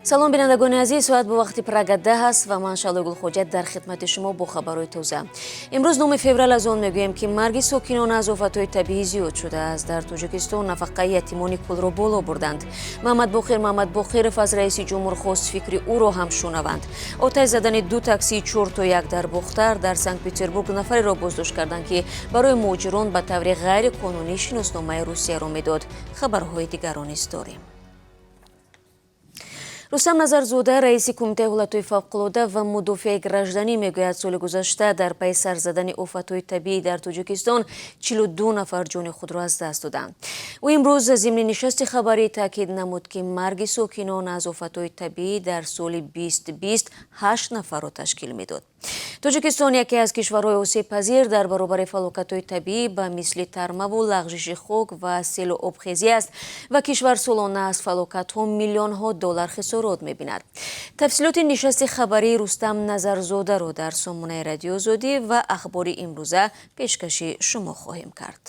Салом, бинандагони азиз. Соат бо вақти Прага 10 аст ва ман, Шаҳло Гулхоҷа, дар хидмати шумо бо хабарҳои тоза. Имрӯз 9 феврал аз он мегӯем, ки марги сокинон аз офатҳои табиӣ зиёд шудааст. Дар Тоҷикистон нафақаи ятимони кулро боло бурданд. Муҳаммадбоқир Муҳаммадбоқиров аз раиси ҷумҳур хост фикри ӯро ҳам шунаванд. Оташ задани ду таксии 4 то 1 дар Бохтар. Дар Санкт Петербург нафареро боздошт карданд, ки барои муҳоҷирон ба таври ғайриқонунӣ шиносномаи Русияро медод. Хабарҳои дигарро низ дорем. Рустам Назарзода, раиси Кумитаи ҳолатҳои фавқулода ва мудофиаи гражданӣ, мегӯяд, соли гузашта дар пайи сар задани офатҳои табиӣ дар Тоҷикистон 42 нафар ҷони худро аз даст доданд. Ӯ имрӯз зимни нишасти хабарӣ таъкид намуд, ки марги сокинон аз офатҳои табиӣ дар соли 2020 ҳашт нафарро ташкил медод. Тоҷикистон яке аз кишварҳои осебпазир дар баробари фалокатҳои табиӣ ба мисли тармаву лағжиши хок ва селу обхезӣ аст ва кишвар солона аз фалокатҳо миллионҳо доллар хисорот мебинад. Тафсилоти нишасти хабарии Рустам Назарзодаро дар сомонаи Радиои Озодӣ ва ахбори имрӯза пешкаши шумо хоҳем кард.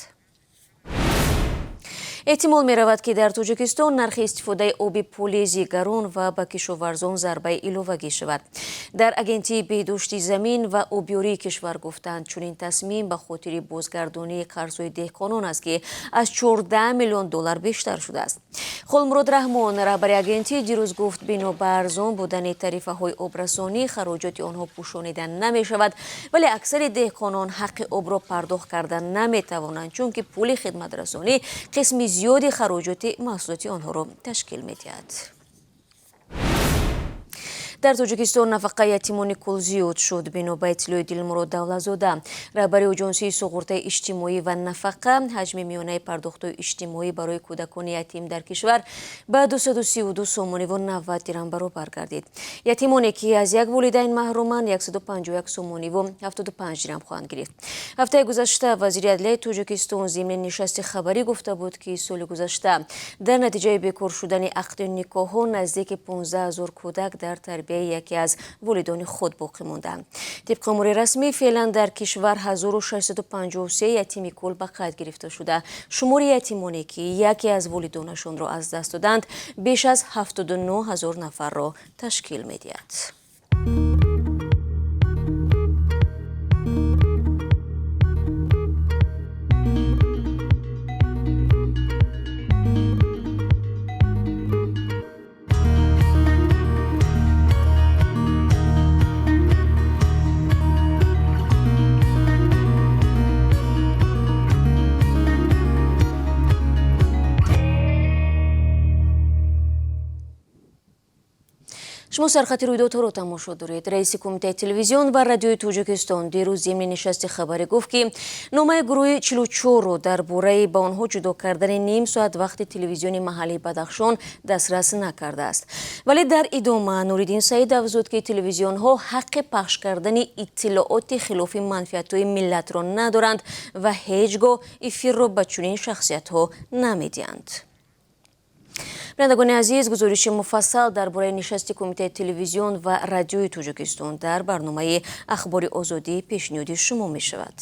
Эҳтимол меравад, ки дар Тоҷикистон нархи истифодаи оби полези гарон ва ба кишоварзон зарбаи иловагӣ шавад. Дар Агентии беҳдошти замин ва обёрии кишвар гуфтанд, чунин тасмим ба хотири бозгардонии қарзҳои деҳқонон аст, ки аз 14 миллион доллар бештар шудааст. Холмурод Раҳмон, раҳбари агентӣ, дирӯз гуфт, бино ба арзон будани тарифаҳои обрасонӣ хароҷоти онҳо пӯшонида намешавад, вале аксари деҳқонон ҳаққи обро пардохт карда наметавонанд, чунки пули хидматрасонӣ қисми зиёди хароҷоти маҳсулоти онҳоро ташкил медиҳад. Дар Тоҷикистон нафақаи ятимони кул зиёд шуд. Бино ба иттилои Дилмурод Давлатзода, раҳбари Оҷонсии суғуртаи иҷтимоӣ ва нафақа, ҳаҷми миёнаи пардохтҳои иҷтимоӣ барои кӯдакони ятим дар кишвар ба 232 сомониву 90 дирам баробар гардид. Ятимоне, ки аз як волидайн маҳруманд, 151 сомониву 75 дирам хоҳанд гирифт. Ҳафтаи гузашта вазири адлияи Тоҷикистон зимни нишасти хабарӣ гуфта буд, ки соли гузашта дар натиҷаи бекор шудани ақди никоҳҳо наздики 15 ҳазор кӯдак дар тарбияи яке аз волидони худ боқӣ монданд. Тибқи омори расмӣ, феълан дар кишвар 1653 ятими кул ба қайд гирифта шуда, шумори ятимоне, ки яке аз волидонашонро аз даст доданд, беш аз 79 ҳазор нафарро ташкил медиҳад. Шумо сархати рӯйдодҳоро тамошо доред. Раиси Кумитаи телевизион ва радиои Тоҷикистон дирӯз зимни нишасти хабарӣ гуфт, ки номаи гурӯҳи 44-ро дар бораи ба онҳо ҷудо кардани ним соат вақти телевизиони маҳаллии Бадахшон дастрас накардааст. Вале дар идома Нуриддин Саид афзуд, ки телевизионҳо ҳаққи пахш кардани иттилооти хилофи манфиатҳои миллатро надоранд ва ҳеҷ гоҳ эфирро ба чунин шахсиятҳо намедиҳанд. Бинандагони азиз, гузориши муфассал дар бораи нишасти Кумитаи телевизион ва радиои Тоҷикистон дар барномаи Ахбори Озодӣ пешниҳоди шумо мешавад.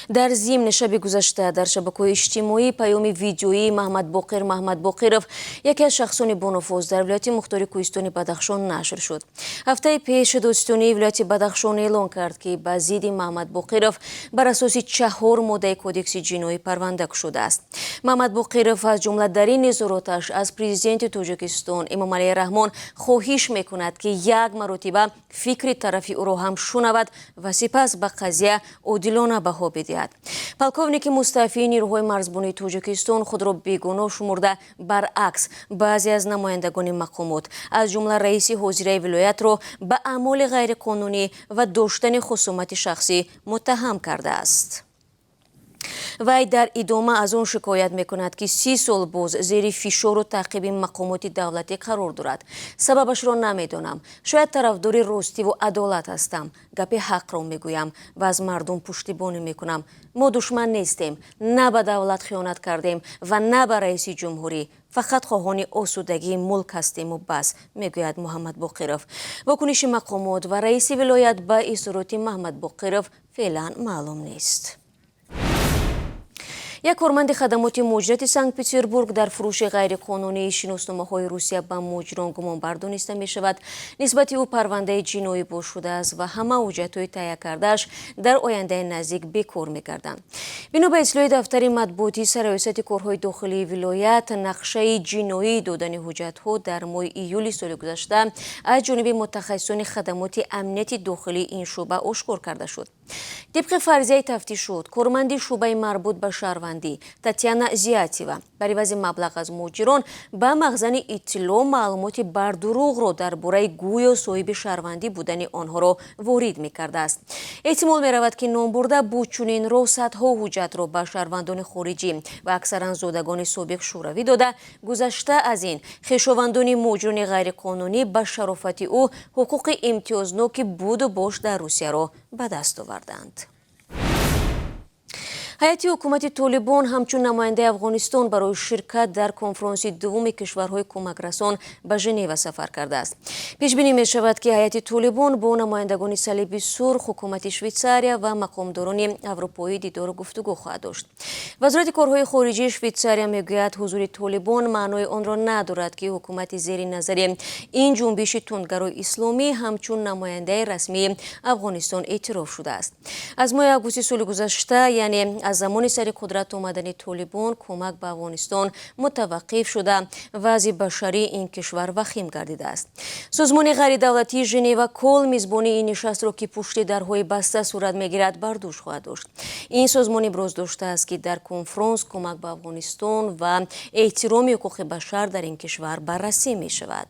Дар зимни, шаби гузашта дар шабакаҳои иҷтимоӣ паёми видеоии Маҳмадбоқир Маҳмадбоқиров, яке аз шахсони бонуфуз дар вилояти мухтори кӯҳистони Бадахшон, нашр шуд. Ҳафтаи пеш додситонии вилояти Бадахшон эълон кард, ки ба зидди Маҳмадбоқиров бар асоси чаҳор моддаи Кодекси ҷиноӣ парванда кушодааст. Маҳмадбоқиров аз ҷумла дар ин изҳороташ аз президенти Тоҷикистон Эмомалӣ Раҳмон хоҳиш мекунад, ки як маротиба фикри тарафи ӯро ҳам шунавад ва сипас ба қазия одилона баҳо бидиҳад. Полковники мустаъфии нирӯҳои марзбонии Тоҷикистон худро бегуноҳ шумурда, баръакс, баъзе аз намояндагони мақомот, аз ҷумла раиси ҳозираи вилоятро ба аъмоли ғайриқонунӣ ва доштани хусумати шахсӣ муттаҳам кардааст. Вай дар идома аз он шикоят мекунад, ки 30 сол боз зери фишору таъқиби мақомоти давлатӣ қарор дорад. Сабабашро намедонам, шояд тарафдори ростиву адолат ҳастам, гапи ҳақро мегӯям ва аз мардум пуштибонӣ мекунам. Мо душман нестем, на ба давлат хиёнат кардем ва на ба раиси ҷумҳурӣ, фақат хоҳони осудагии мулк ҳастему бас, мегӯяд Муҳаммадбоқиров. Вокуниши мақомот ва раиси вилоят ба изҳороти Маҳмадбоқиров феълан маълум нест. Як корманди хадамоти муҳоҷирати Санкт-Петербург дар фурӯши ғайриқонунии шиносномаҳои Русия ба муҳоҷирон гумонбар дониста мешавад. Нисбати ӯ парвандаи ҷиноӣ боз шудааст ва ҳама ҳуҷҷатҳои таҳия кардааш дар ояндаи наздик бекор мегарданд. Бино ба иттилои дафтари матбуотии Сарраёсати корҳои дохилии вилоят, нақшаи ҷиноии додани ҳуҷҷатҳо дар моҳи июли соли гузашта аз ҷониби мутахассисони хадамоти амнияти дохилии ин шӯъба ошкор карда шуд. Тибқи фарзияи тафтишот, корманди шӯъбаи марбут ба шаҳрвандӣ Татьяна Зиятева бар ивази маблағ аз муҳоҷирон ба мағзани иттилоъ маълумоти бардурӯғро дар бораи гӯё соҳиби шаҳрвандӣ будани онҳоро ворид мекардааст. Эҳтимол меравад, ки номбурда бо чунин роҳ садҳо ҳуҷҷатро ба шаҳрвандони хориҷӣ ва аксаран зодагони собиқ Шӯравӣ дода, гузашта аз ин, хешовандони муҳоҷирони ғайриқонунӣ ба шарофати ӯ ҳуқуқи имтиёзноки буду бош дар Русияро ба даст оварданд. Ҳайати ҳукумати Толибон ҳамчун намояндаи Афғонистон барои ширкат дар конфронси дуввуми кишварҳои кӯмакрасон ба Женева сафар кардааст. Пешбинӣ мешавад, ки ҳайати Толибон бо намояндагони Салиби Сурх, ҳукумати Швейтсария ва мақомдорони аврупоӣ дидору гуфтугӯ хоҳад дошт. Вазорати корҳои хориҷии Швейтсария мегӯяд, ҳузури Толибон маънои онро надорад, ки ҳукумати зери назари ин ҷунбиши тундгарои исломӣ ҳамчун намояндаи расмии Афғонистон эътироф шудааст. Аз моҳи августи соли гузашта, яъне аз замони сари қудрат омадани Толибон, кӯмак ба Афғонистон мутаваққиф шуда, вазъи башарии ин кишвар вахим гардидааст. Созмони ғайридавлатии Женева Кол мизбони ин нишастро, ки пушти дарҳои баста сурат мегирад, бар дӯш хоҳад дошт. Ин созмон иброз доштааст, ки дар конфронс кӯмак ба Афғонистон ва эҳтироми ҳуқуқи башар дар ин кишвар баррасӣ мешавад.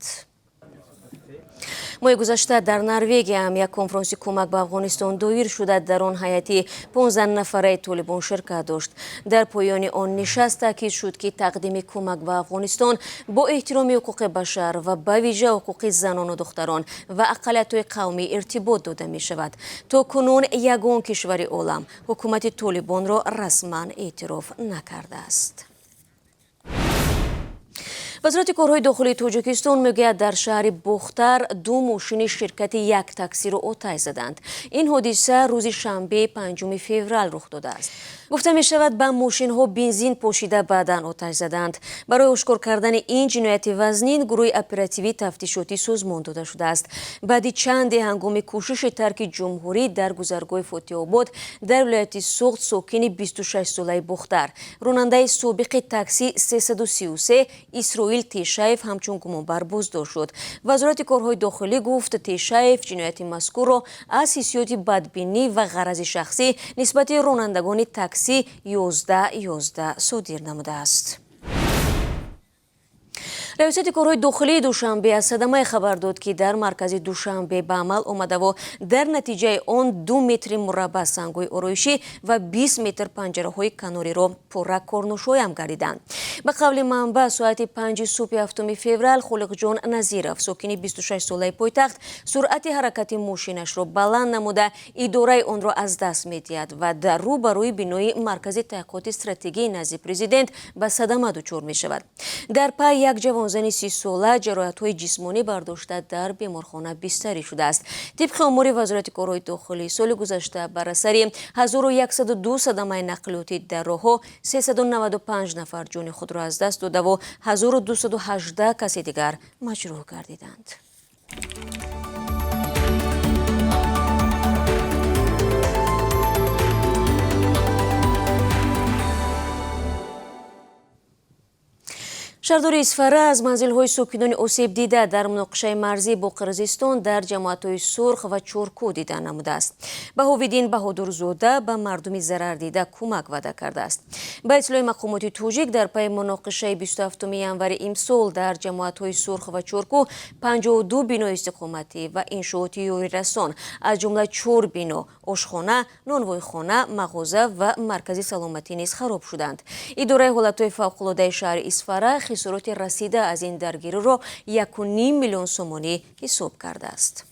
Моҳи гузашта дар Норвегия ҳам як конфронси кӯмак ба Афғонистон доир шуда, дар он ҳайати 15 нафараи Толибон ширкат дошт. Дар поёни он нишаст таъкид шуд, ки тақдими кӯмак ба Афғонистон бо эҳтироми ҳуқуқи башар ва ба вижа ҳуқуқи занону духтарон ва ақаллиятҳои қавмӣ иртибот дода мешавад. То кунун ягон кишвари олам ҳукумати Толибонро расман эътироф накардааст. Вазорати корҳои дохилии Тоҷикистон мегӯяд, дар шаҳри Бохтар ду мошини ширкати як таксиро оташ заданд. Ин ҳодиса рӯзи шанбе, 5 феврал рух додааст. Гуфта мешавад, ба мошинҳо бензин пошида, баъдан оташ заданд. Барои ошкор кардани ин ҷинояти вазнин гурӯҳи оперативӣ тафтишотӣ созмон дода шудааст. Баъди чанде, ҳангоми кӯшиши тарки ҷумҳурӣ дар гузаргоҳи Фотиҳобод дар вилояти Суғд, сокини 26-солаи Бохтар, ронандаи собиқи такси 333 Исроил Тешаев ҳамчун гумонбар боздошт шуд. Вазорати корҳои дохилӣ гуфт, Тешаев ҷинояти мазкурро аз ҳиссиёти бадбинӣ ва ғарази шахсӣ нисбати ронандагони такси 1111 содир намудааст. Раёсати корҳои дохилии Душанбе аз садамае хабар дод, ки дар маркази Душанбе ба амал омадаву дар натиҷаи он 2 метри мураббаъ сангҳои ороишӣ ва 20 метр панҷараҳои канориро пурра корношоям гардиданд. Ба қавли манбаъ, соати 5-и субҳи 7 феврал Холиқҷон Назиров, сокини 26-солаи пойтахт, суръати ҳаракати мошинашро баланд намуда, идораи онро аз даст медиҳад ва дар рӯ ба рӯи бинои Маркази таҳқиқоти стратегии назди Президент ба садама дучор мешавад. Дар пай як ҷавонзани 30-сола ҷароҳатҳои ҷисмонӣ бардошта, дар беморхона бистарӣ шудааст. Тибқи омори Вазорати корҳои дохилӣ, соли гузашта бар асари 1102 садамаи нақлиётӣ дар роҳҳо 395 нафар ҷони худро аз даст додаву 1218 каси дигар маҷрӯҳ гардиданд. Шаҳрдори Исфара аз манзилҳои сокинони осебдида дар муноқишаи марзӣ бо Қирғизистон дар ҷамоатҳои Сурх ва Чоркӯ дидан намудааст. Баҳовиддин Баҳодурзода ба мардуми зарардида кӯмак ваъда кардааст. Ба иттилои мақомоти тоҷик, дар пайи муноқишаи 27 январи имсол дар ҷамоатҳои Сурх ва Чоркӯ 52 бинои истиқоматӣ ва иншооти ёрирасон, аз ҷумла чор бино, ошхона, нонвойхона, мағоза ва маркази саломатӣ низ хароб шуданд. Идораи ҳолатҳои фавқулодаи шаҳри Исфара хисороти расида аз ин даргириро 1,5 миллион сомонӣ ҳисоб кардааст.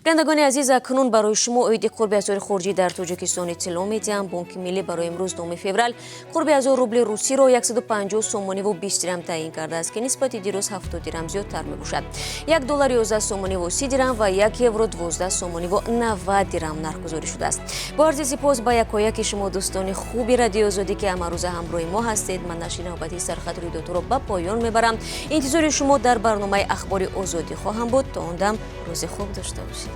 Бинандагони азиз, акнун барои шумо оиди қурби асъори хориҷӣ дар Тоҷикистон иттилоъ медиҳам. Бонки Миллӣ барои имрӯз, 9 феврал, қурби 1000 рубли русиро 150 сомониву 20 дирам таъин кардааст, ки нисбати дирӯз 70 дирам зиёдтар мебошад. 1 доллар 11 сомониву 30 дирам ва 1 евро 12 сомониву 90 дирам нархгузорӣ шудааст. Бо арзи сипос ба якояки шумо, дӯстони хуби Радиои Озодӣ, ки ҳамарӯза ҳамроҳи мо ҳастед, ман нашри навбатии сархати рӯйдодҳоро ба поён мебарам. Интизори шумо дар барномаи Ахбори Озодӣ хоҳам буд. То он дам рӯзи хуб дошта бошед.